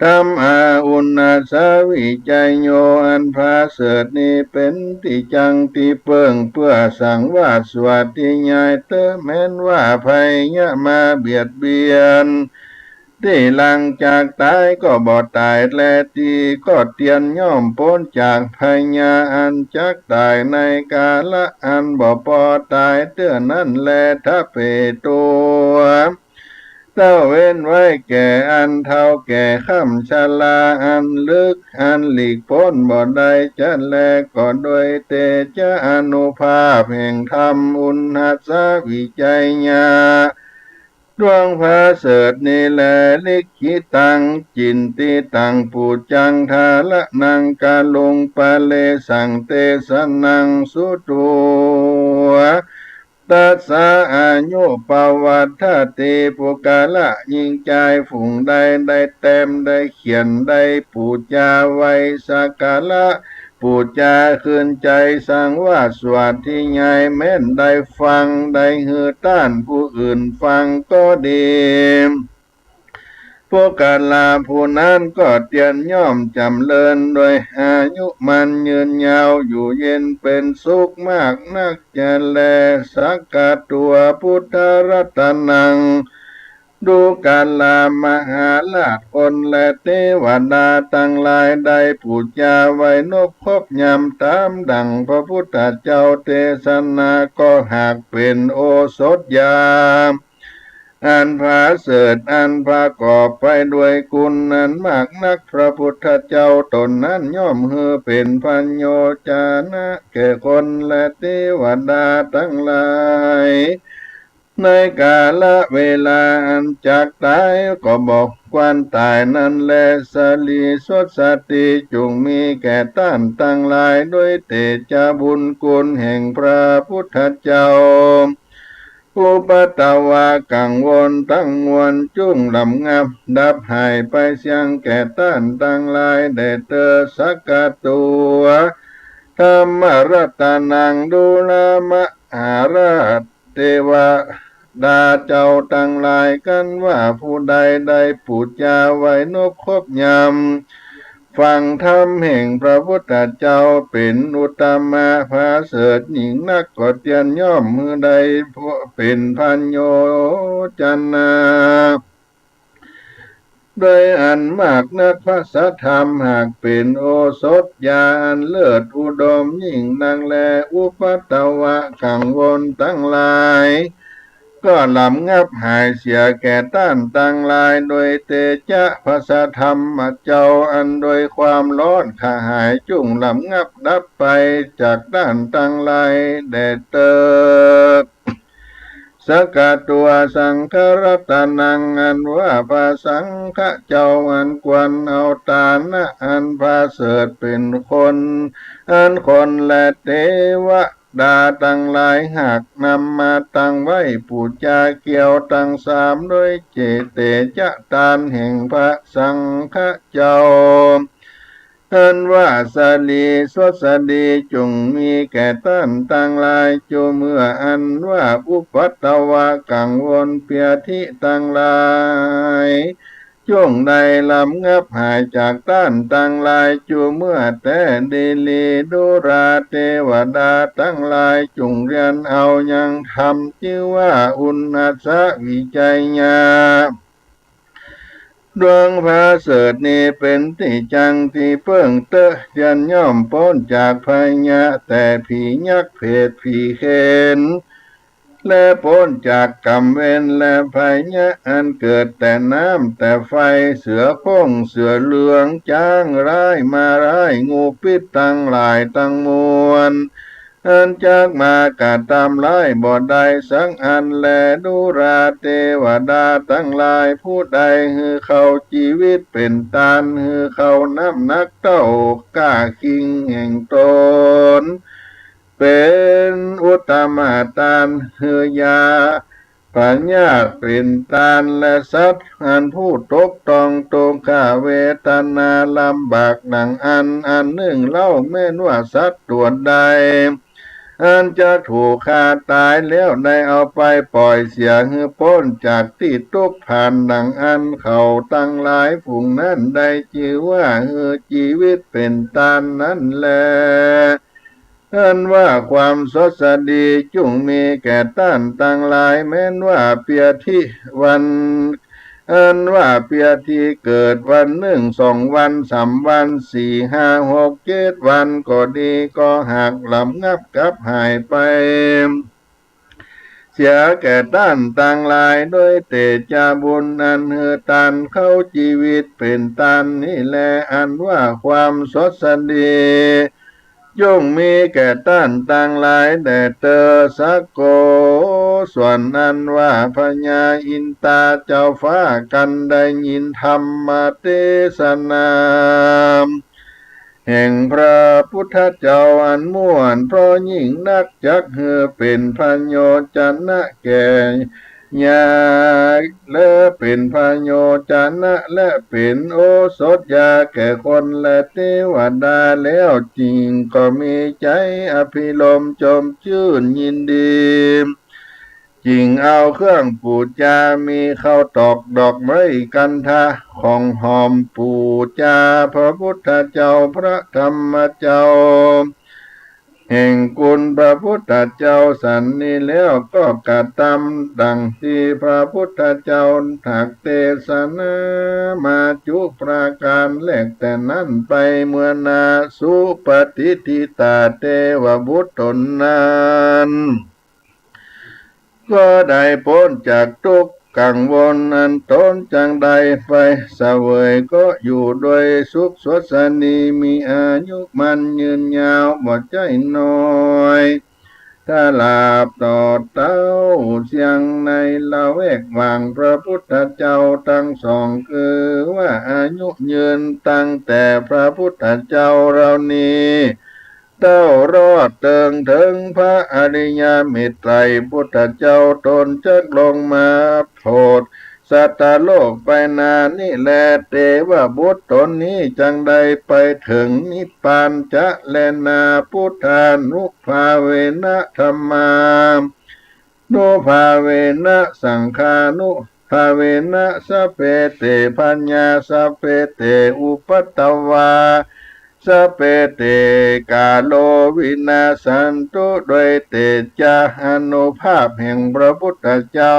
ธรรม อา อุณหัสสะ วิจัยโย อันผาเสริฐนี้เป๋นตี้จั้งตี้เปิ้ง เปื้อสังวาสสวัสดิญาณ เต๊อะแม้นว่าภัยยะมาเบียดเบียน ตี้หลังจากต๋ายก็บ่ต๋ายแล ตี้ก็เตียนย่อมป๊นจากภัยยะอันจักต๋ายในกาละอันบ่ปอต๋ายเตื้อนั้นแล ทะเปโต เต้าเว้นไว้แก่อันเฒ่าแก่ค่ำชราอันลึก อันหลีกป๊นบ่ได้จะแล ก็โดยเตชะอานุภาพแห่งธรรม อุณหัสสะ วิจัยญา ดวงผาเสริฐนี้แล ลิขิตัง จินติตัง ปูจัง ฐาระนัง กะรุง ปะเรสัง เตสะนัง สุตัว ตัสสะ อายุ ปะวัฏฏะติ ปุคคละ ญิงจายฝูงใด ได้แต้ม ได้เขียน ได้ปู๋จา ไหว้สักการะ ปู๋จา คืนใจ๋ สังวาสสวัสดิญาณ แม้นได้ฟัง ได้หื้อต้านผู้อื่นฟังก็ดี ปุคคละผู้นั้นก็เตียนย่อมจ๋ำเริญ โดยอายุมั่นยืนยาว อยู่เย็นเป๋นสุขมากนักจะแล สักกัตตัว พุทธรัตนัง ดูกรา มหาราช คนและเตวดาตังหลายได้ปู๋จาไหว้นบครบยำต๋ามดั่งพระพุทธเจ้าเตสนา ก็หากเป๋นโอสถยา อันผาเสริฐ อันประกอบไปด้วยคุณอันมากนัก พระพุทธเจ้าต๋นนั้นย่อมหื้อเป๋นพโยจนะแก่คนและเตวดาตังหลาย ในกาละเวลาอันจักต๋ายก็บ่ควรต๋ายนั้นแล สะรีสวัสสะติ จุ่งมีแก่ต้านตังหลาย ด้วยเตชะบุญคุณแห่งพระพุทธเจ้า อุปัทวะกังวลตังมวลจุ่งระงับดับหายไปเสี้ยงแก่ต้านตังหลายแด่เตอ สักกัตตัว ธัมมรัตนัง ดูกรา มหาราช เตวดาเจ้าตังหลาย กันว่าผู้ใดได้ปู๋จาไหว้นบครบยำฟังธรรมแห่งพระพุทธเจ้าเป๋นอุตตมะผาเสริฐยิ่งนัก ก็เตียนย่อมหื้อได้เป๋นพโยจนะ โดยอันมากนัก พระสัทธรรมหากเป๋นโอสถยาอันเลิศอุดมยิ่งนักแล อุปัทวะกังวลตังหลาย ก็หลำงับหายเสียแก่ต้านตังหลาย โดยเตจะพระสัทธรรมเจ้า อันโดยความฮ้อนขหายจุ่งหลำงับดับไปจากต้านตังหลายแด่เต๊อะ สกะตัวสังฆรัตนัง อันว่าพระสังฆะเจ้าอันควรเอาตานะอันประเสริฐเป๋นคน อันคนและเตวดาตังหลายหากนำมาตั้งไว้ปู๋จาเกี่ยวตังสาม โดยเจเตจะตานแห่งพระสังฆะเจ้า อันว่าสลีสวัสดีจุ่งมีแก่ต้านตังหลาย จุ่งเมื่ออันว่าอุปัตตวะกังวลเปียธิตังหลาย จุ่งได้หลำงับหายจากต้านตังหลาย จุ่งเมื่อแต๊ดีหลี ดูราเตวดาตังหลายจุ่งเรียนเอายังธรรมจื้อว่าอุณณสวิจัยยะ ดวงประเสริฐนี้เป๋นตี้จั้งตี้เปิ้งเต๊อะ เยียนย่อมป๊นจากพยาธิแต่ผียักษ์เผตผีเขน และป๊นจากก๋รรมเวรและพยาธิอันเกิดแต่น้ำแต่ไฟ เสือโคร่งเสือเหลืองจ๊างร้ายม้าร้ายงูพิษตังหลายตังมวล อันจักมากระตำร้ายบ่ได้สักอันแล ดูราเตวดาตังหลาย ผู้ใดหื้อเขาจีวิตเป๋นตาน หื้อเขาน้ำหนักเต้าก้าคิงแห่งตน เป๋นอุตตมะตาน หื้อยา พยาธิเป๋นตาน และสัตว์อันผู้ตกต้องตุ๊กขเวทนาลำบากดั่งอั้น อันนึ่งเล่าแม้นว่าสัตว์ตั๋วใด อันจักถูกฆ่าต๋ายแล้วได้เอาไปป่อยเสียหื้อป๊นจากตี้ตุ๊กข์ผ่านดั่งอั้น เขาตังหลายฝูงนั้นได้จื้อว่าหื้อจีวิตเป๋นตานนั้นแล อันว่าความสวัสดีจุ่งมีแก่ต้านตังหลาย แม้นว่าเปียธิวัน อันว่าเปียธิเกิดวันนึ่งสองวันสามวันสี่ห้าหกเจ็ดวันก็ดี ก็หากหลำงับกับหายไป เสียแก่ต้านตังหลาย โดยเตจะบุญอันหื้อต้านเขาจีวิตเป๋นตานนี้แล อันว่าความสวัสดีจุ่งมีแก่ต้านตังหลายแด่เต๊อะ สะโก ส่วนอันว่าพญาอินตาเจ้าฟ้ากันได้ยินธรรมเตสนา แห่งพระพุทธเจ้าอันม่วนเพราะยิ่งนัก จักหื้อเป๋นพระโยจนะแก่ยักษ์ และเป๋นพระโยจนะ และเป๋นโอสถยาแก่คนและเตวดาแล้ว จึ่งก็มีใจ๋อภิรมย์จมจื้นยินดี จึ่งเอาเครื่องปู๋จา มีข้าวตอกดอกไม้คันธะของหอมปู๋จาพระพุทธเจ้าพระธรรมเจ้า แห่งคุณพระพุทธเจ้าสันนี้แล้ว ก็กระตำดั่งตี้พระพุทธเจ้าตรัสเตสนามาจุประก๋านแรก แต่นั้นไปเมื่อหน้า สุปฏิฏฐิตาเตวบุตรต๋นนั้น ก็ได้ป๊นจากตุ๊กข์กังวลอันต๋นจักได้ไปเสวย ก็อยู่โดยสุขสวัสดี มีอายุมั่นยืนยาวบ่ใจ้น้อย ตราบต่อเต้าเสี้ยงในละแวกหว่างพระพุทธเจ้าตังสอง คือว่าอายุยืนตั้งแต่พระพุทธเจ้าเหล่านี้ เต้ารอดเถิงเถิงพระอริยเมตไตรพุทธเจ้า ต๋นจักลงมาโผดสัตตโลกไปหน้านี้แล เตวบุตรต๋นนี้จักได้ไปเถิงนิพพานจะแลนา พุทธานุภาเวนะ ธัมมานุภาเวนะ สังฆานุภาเวนะ สัพเพเต พญา สัพเพเต อุปัตตวา สัพเพเต กาโลวินาสสันตุ โดยเตจะอานุภาพแห่งพระพุทธเจ้า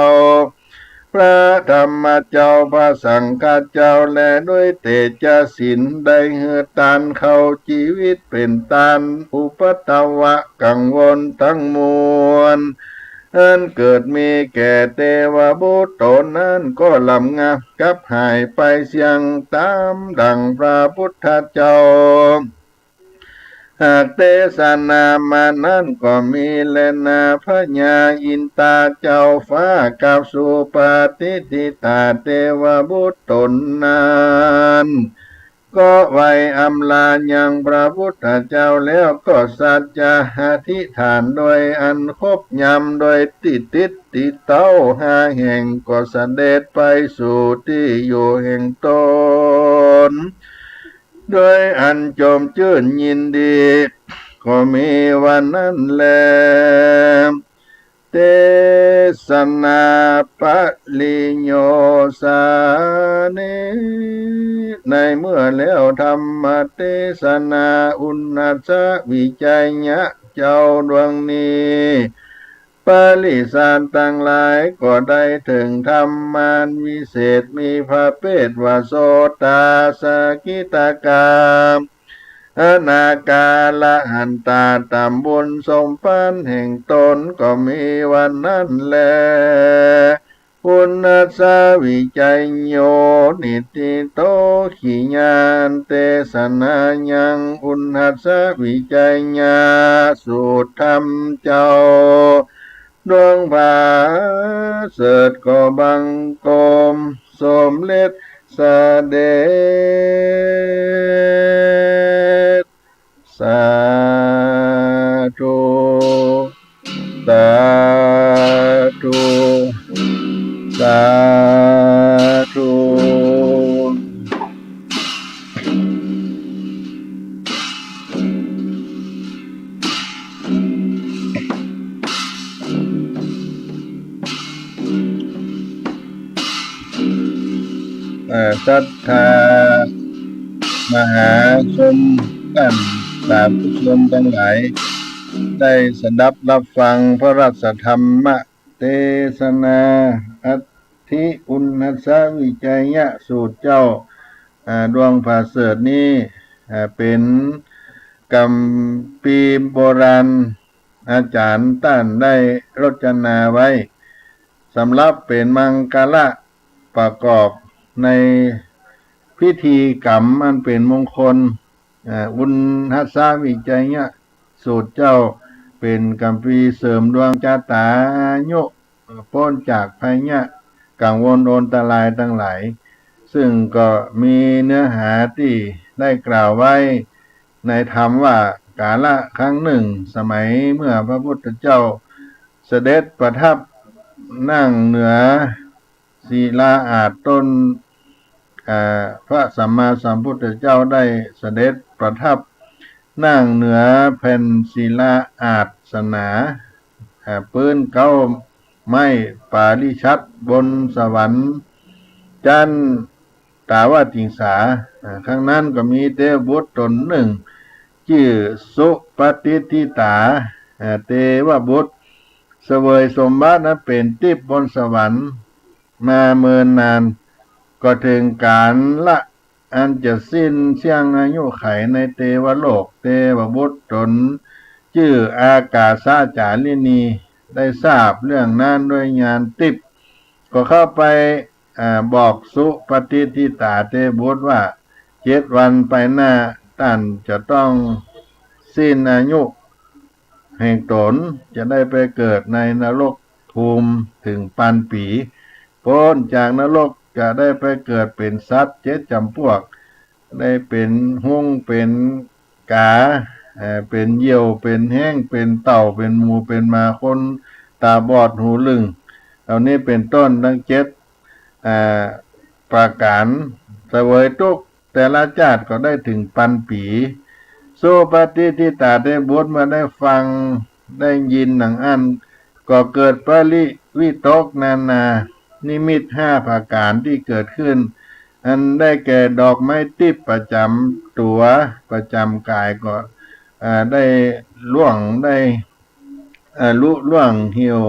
พระธรรมเจ้า พระสังฆเจ้า และโดยเตจะศีล ได้หื้อต้านเขาจีวิตเป๋นต้านอุปัตตวะกังวลตังมวล อันเกิดมีแก่เตวบุตรต๋นนั้นก็ลำงับกลับหายไปเสี้ยงต๋ามดั่งพระพุทธเจ้า หากเตสนามานั้นก็มีแลนา พญาอินทาเจ้าฟ้ากับสุปฏิฏฐิตาเตวบุตรต๋นนั้น ก็ไหว้อำลายังพระพุทธเจ้าแล้วก็สัจจะอธิษฐานโดยอันครบยำโดยตี้ติดตี้เต้าห้าแห่ง ก็เสด็จไปสู่ตี้อยู่แห่งต๋น โดยอันจมจื้นยินดี ก็มีว่านั้นแล เตสนาปริโยสาเน ในเมื่อแล้วธรรมเตสนาอุณหัสสวิจัยยะเจ้าดวงนี้ ปริษัทตังหลายก็ได้เถิงธรรมอันวิเศษ มีประเภทว่าโสตา สกิทาคา อนาคา อรหันตา ต๋ามบุญสมภารแห่งต๋นก็มีว่านั้นแล อุณหัสสวิจัยโย นิฏฐิโต ขีณา อันเตสนายังอุณหัสสวิจัยยะสูตรธรรมเจ้า ดวงผาเสริฐก็บังคมสมเร็จเสด็จ สาธุ สาธุ สาธุ เอ่อ ศรัทธามหาชน ต้านสาธุชนตังหลาย ได้สดับฮับฟังพระราชธรรมเตสนา อัตถิอุณหัสสวิจัยยะสูตรเจ้า อ่า ดวงผาเสริฐนี้ อ่า เป๋นคัมภีร์โบราณ อาจ๋ารย์ต้านได้รจนาไว้ สำหรับเป๋นมังคละประกอบในพิธีกรรมอันเป๋นมงคล อ่า อุณหัสสวิจัยยะสูตรเจ้า เป๋นคัมภีร์เสริมดวงจะต๋าอายุ ป๊นจากภัยยะกังวลอันตรายตังหลาย ซึ่งก็มีเนื้อหาตี้ได้กล่าวไว้ในธรรมว่า กาละครั้งหนึ่ง สมัยเมื่อพระพุทธเจ้าเสด็จประทับนั่งเหนือศิลาอาสน์ต๋น อ่า พระสัมมาสัมพุทธเจ้าได้เสด็จประทับนั่งเหนือแผ่นศิลาอาสน์ อ่า ปื๊นเก๊าไม้ปาริชัตรบนสวรรค์จั๊นตาวติงสา อ่า ครั้งนั้นก็มีเตวบุตรต๋นนึ่ง จื้อสุปฏิฏฐิตา อ่า เตวบุตร เสวยสมบัติอันเป๋นติ๊พย์บนสวรรค์มาเมินนาน ก็เถิงกาละอันจะสิ้นเสี้ยงอายุขัยในเตวโลก เตวบุตรต๋นจื้ออากาสจาริณี ได้ทราบเรื่องนั้นด้วยญาณติ๊พย์ ก็เข้าไป อ่า บอกสุปฏิฏฐิตาเตวบุตรว่า เจ็ดวันไปหน้าต้านจะต้องสิ้นอายุแห่งต๋น จะได้ไปเกิดในนรกภูมิเถิงปันปี๋ ป๊นจากนรกจะได้ไปเกิดเป๋นสัตว์เจ็ดจ๋ำปวก ได้เป๋นฮุ้ง เป๋นกา เอ่อ เป๋นเหยี่ยว เป๋นแฮ้ง เป๋นเต่า เป๋นหมู เป๋นหมา คนต๋าบอด หูลึ่ง เหล่านี้เป๋นต้นตังเจ็ด อ่า ประก๋าน เสวยตุ๊กข์แต่ละจาติก็ได้เถิงปันปี๋ สุปฏิฏฐิตาเตวบุตรเมื่อได้ฟังได้ยินดังอั้น ก็เกิดปริวิตกนานา นิมิตห้าประก๋านตี้เกิดขึ้น อันได้แก่ดอกไม้ติ๊พย์ประจ๋ำตั๋วประจ๋ำก๋ายก็ อ่า ได้ร่วง ได้ อ่า ลุล่วงเหี่ยว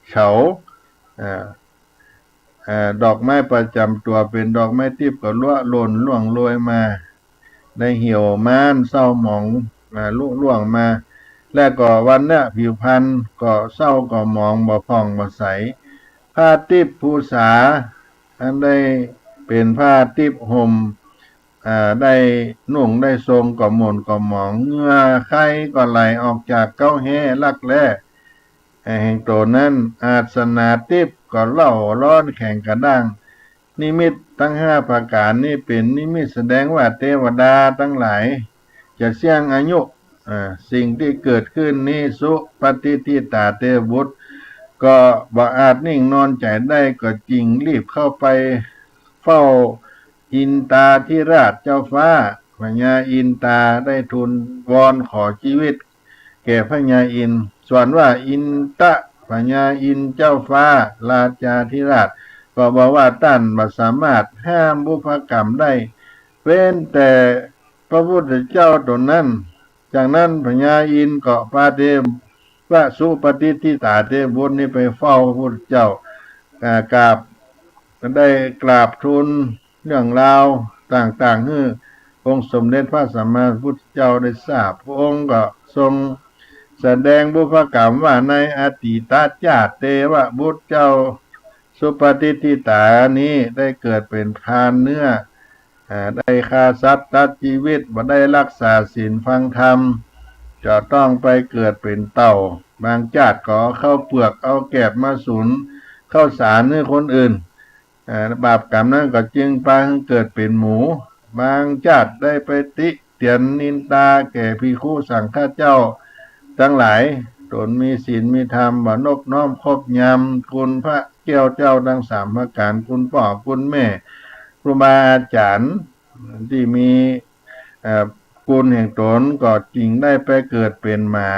เฉา อ่า อ่า ดอกไม้ประจ๋ำตั๋วเป๋นดอกไม้ติ๊พย์ก็ละหล่นร่วงโรยมา ได้เหี่ยวม้านเศร้าหมอง อ่า ลุล่วงมา และก็วรรณะผิวพรรณก็เศร้าก็หมองบ่ผ่องบ่ใส ผ้าติ๊บภูษา อันได้เป๋นผ้าติ๊บห่ม อ่า ได้นุ่งได้ทรงก็หม่นก็หมอง เหงื่อใครก็ไหลออกจากเก๊าแฮ้รักแร้แห่งต๋นนั้น อาสนะติ๊บก็เล่าร้อนแข็งกระด้าง นิมิตตังห้าประก๋านนี้เป๋นนิมิตแสดงว่าเตวดาตังหลายจะเสี้ยงอายุ อ่า สิ่งตี้เกิดขึ้นนี้ สุปฏิฏฐิตาเตวบุตร ก็บ่อาจนิ่งนอนใจ๋ได้ ก็จึงรีบเข้าไปเฝ้าอินตาธิราชเจ้าฟ้า พญาอินตาได้ทูลวอนขอจีวิตแก่พญาอินทร์ ส่วนว่าอินตะ พญาอินทร์เจ้าฟ้า ราชาธิราช ก็บอกว่าต้านบ่สามารถห้ามบุพกรรมได้ เว้นแต่พระพุทธเจ้าต๋นนั้น จากนั้นพญาอินทร์ก็ปาเทวสุปฏิฏฐิตาเตวบุตรนี้ไปเฝ้าพระพุทธเจ้า อ่า กราบ ได้กราบทูลเรื่องราวต่างๆ หื้อองค์สมเด็จพระสัมมาสัมพุทธเจ้าได้ทราบ พระองค์ก็ทรงแสดงบุพกรรมว่าในอดีตจาติเตวบุตรเจ้าสุปฏิฏฐิตานี้ได้เกิดเป๋นพรานเนื้อ อ่า ได้ฆ่าสัตว์ตัดจีวิต บ่ได้รักษาศีลฟังธรรม จะต้องไปเกิดเป๋นเต่า บางจาติก็เอาข้าวเปลือกเอาแกบมาสูนข้าวสารหื้อคนอื่น อ่า บาปกรรมนั้นก็จึงปาหื้อเกิดเป๋นหมู บางจาติได้ไปติเตียนนินตาแก่ภิกขุสังฆะเจ้าตังหลาย ต๋นมีศีลมีธรรม บ่นบน้อมเคารพยำคุณพระแก้วเจ้าตังสามประก๋าน คุณป้อคุณแม่ ครูบาอาจ๋ารย์ตี้มี เอ่อ คุณแห่งต๋น ก็จึงได้ไปเกิดเป๋นหมา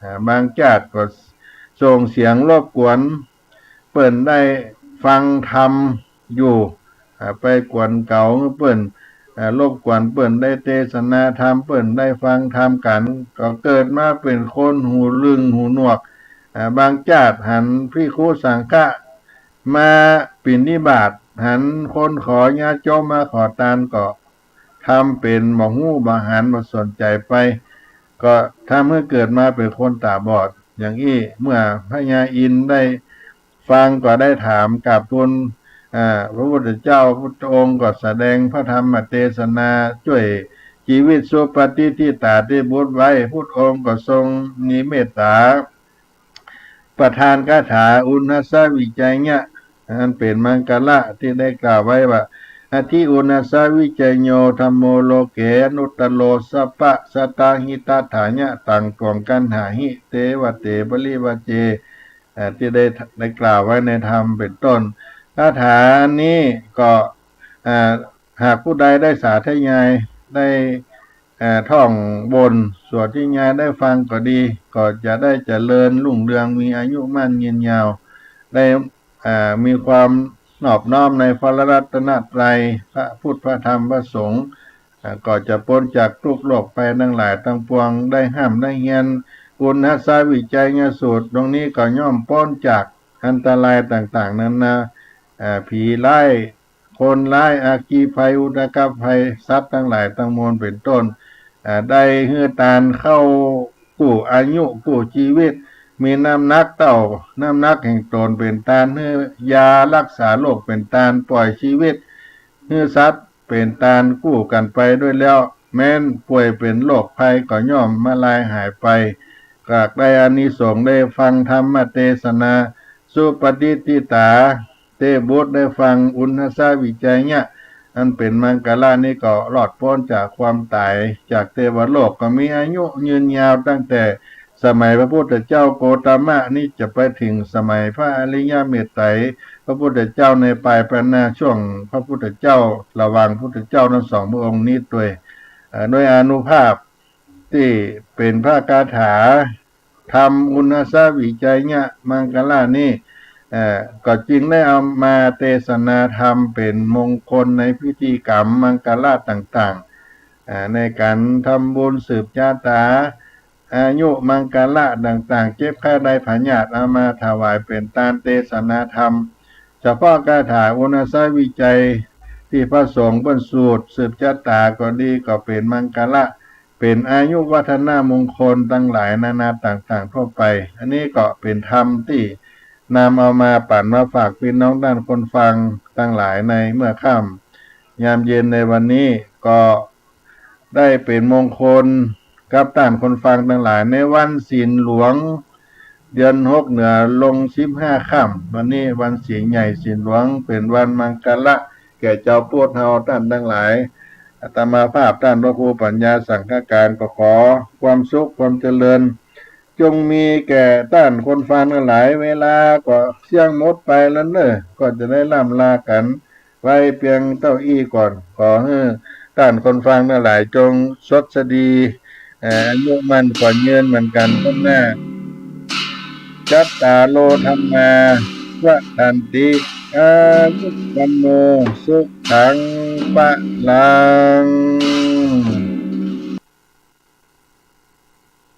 อ่า บางจาติก็ส่งเสียงรบกวนเปิ้นได้ฟังธรรมอยู่ อ่า ไปกวนเก๋าหื้อเปิ้น อ่า รบกวนเปิ้นได้เตสนาธรรม เปิ้นได้ฟังธรรมกั๋น ก็เกิดมาเป๋นคนหูลึงหูหนวก อ่า บางจาติหันภิกขุสังฆะมาบิณฑบาต หันคนขอ ญาติโยมมาขอตานก็ ทำเป๋นบ่ฮู้บ่หันบ่สนใจ๋ไป ก็ทำหื้อเกิดมาเป๋นคนต๋าบอด อย่างอี้ เมื่อพญาอินทร์ได้ฟังก็ได้ถามกราบทูล อ่า พระพุทธเจ้า พุทธองค์ก็แสดงพระธรรมเตสนาจ้วยจีวิตสุปฏิฏฐิตาเตวบุตรไว้ พุทธองค์ก็ทรงมีเมตตา ประทานคาถาอุณหัสสวิจจยะ อันเป๋นมังคละตี้ได้กล่าวไว้ว่า อธิอุณหัสสวิจจโย ธัมโมโลเก อนุตตโร สัพพะสัตตาหิตัฏฐายะ ตังตวงคันหาหิ เตวะเต ปริวาเจ อ่า ตี้ได้ ได้กล่าวไว้ในธรรมเป๋นต้น คาถาอันนี้ก็ อ่า หากผู้ใดได้สาธยาย ได้ เอ่อ ท่องบน สวดธยาย ได้ฟังก็ดี ก็จะได้เจริญรุ่งเรือง มีอายุมั่นยืนยาว ได้ อ่า มีความนอบน้อมในพระรัตนตรัย พระพุทธ พระธรรม พระสงฆ์ อ่า ก็จะป๊นจากทุกข์โรคภัยตังหลายตังปวง ได้ฮ่ำได้เฮียน อุณหัสสวิจจยสูตร ตรงนี้ก็ย่อมป๊นจากอันตรายต่างๆ นานา อ่า ผีร้าย คนร้าย อัคคีภัย อุทกภัย สัตว์ตังหลายตังมวลเป๋นต้น อ่า ได้หื้อตานเข้ากู้อายุกู้จีวิต มีน้ำหนักเต้าน้ำหนักแห่งต๋น เป๋นตานหื้อยารักษาโรค เป๋นตานป่อยจีวิตหื้อสัตว์ เป๋นตานกู้กั๋นไปด้วยแล้ว แม้นป่วยเป๋นโรคภัยก็ย่อมมาลายหายไป หากได้อานิสงส์ได้ฟังธรรมเตสนา สุปฏิฏฐิตา เตวบุตรได้ฟังอุณหัสสวิจจยะ อันเป๋นมังคละนี้ก็รอดป๊นจากความต๋าย จากเตวโลก ก็มีอายุยืนยาวตั้งแต่สมัยพระพุทธเจ้าโคตมะนี้จะไปเถิงสมัยพระอริยะเมตไตร พระพุทธเจ้าในปายภายหน้า ช่วงพระพุทธเจ้า ระหว่างพุทธเจ้าตังสองพระองค์นี้ตวย เอ่อ ด้วยอานุภาพตี้เป๋นพระคาถา ธรรมอุณหัสสวิจจยะมังคละนี้ เอ่อ ก็จึงได้เอามาเตสนาธรรมเป๋นมงคลในพิธีกรรมมังคละต่างๆ อ่า ในก๋านทำบุญสืบชะตา อายุมังคละต่างๆ เจ็บไข้ได้พยาธิ เอามาถวายเป๋นตานเตสนาธรรม เฉพาะคาถาอุณหัสสวิจจยะตี้พระสงฆ์เปิ้นสูตรสืบชะตาก็ดี ก็เป๋นมังคละ เป๋นอายุวัฒนมงคลตังหลายนานาต่างๆ ทั่วไป อันนี้ก็เป๋นธรรมตี้นำเอามาปั๋นมาฝากปี้น้องต้านคนฟังตังหลายในเมื่อค่ำยามเย็นในวันนี้ ก็ได้เป๋นมงคลกับต้านคนฟังตังหลายในวันศีลหลวง เดือนหกเหนือลงสิบห้าค่ำ วันนี้วันศีลใหญ่ศีลหลวง เป๋นวันมังคละแก่จาวพุทธเฮาต้านตังหลาย อาตมาภาพต้านพระครูปัญญาสังฆการก็ขอความสุขความเจริญ จงมีแก่ต้านคนฟังตังหลาย เวลาก็เสี้ยงหมดไปแล้วเน่อ ก็จะได้ร่ำลากั๋น ไว้เปียงเต้าอี้ก่อน ขอหื้อต้านคนฟังตังหลายจงสดสดี เอ่อ อายุมั่นขวัญยืนเหมือนกั๋นต้นหน้า จัตตาโร ธัมมา วัฑฒันติ อายุ วัณโณ สุขัง พลัง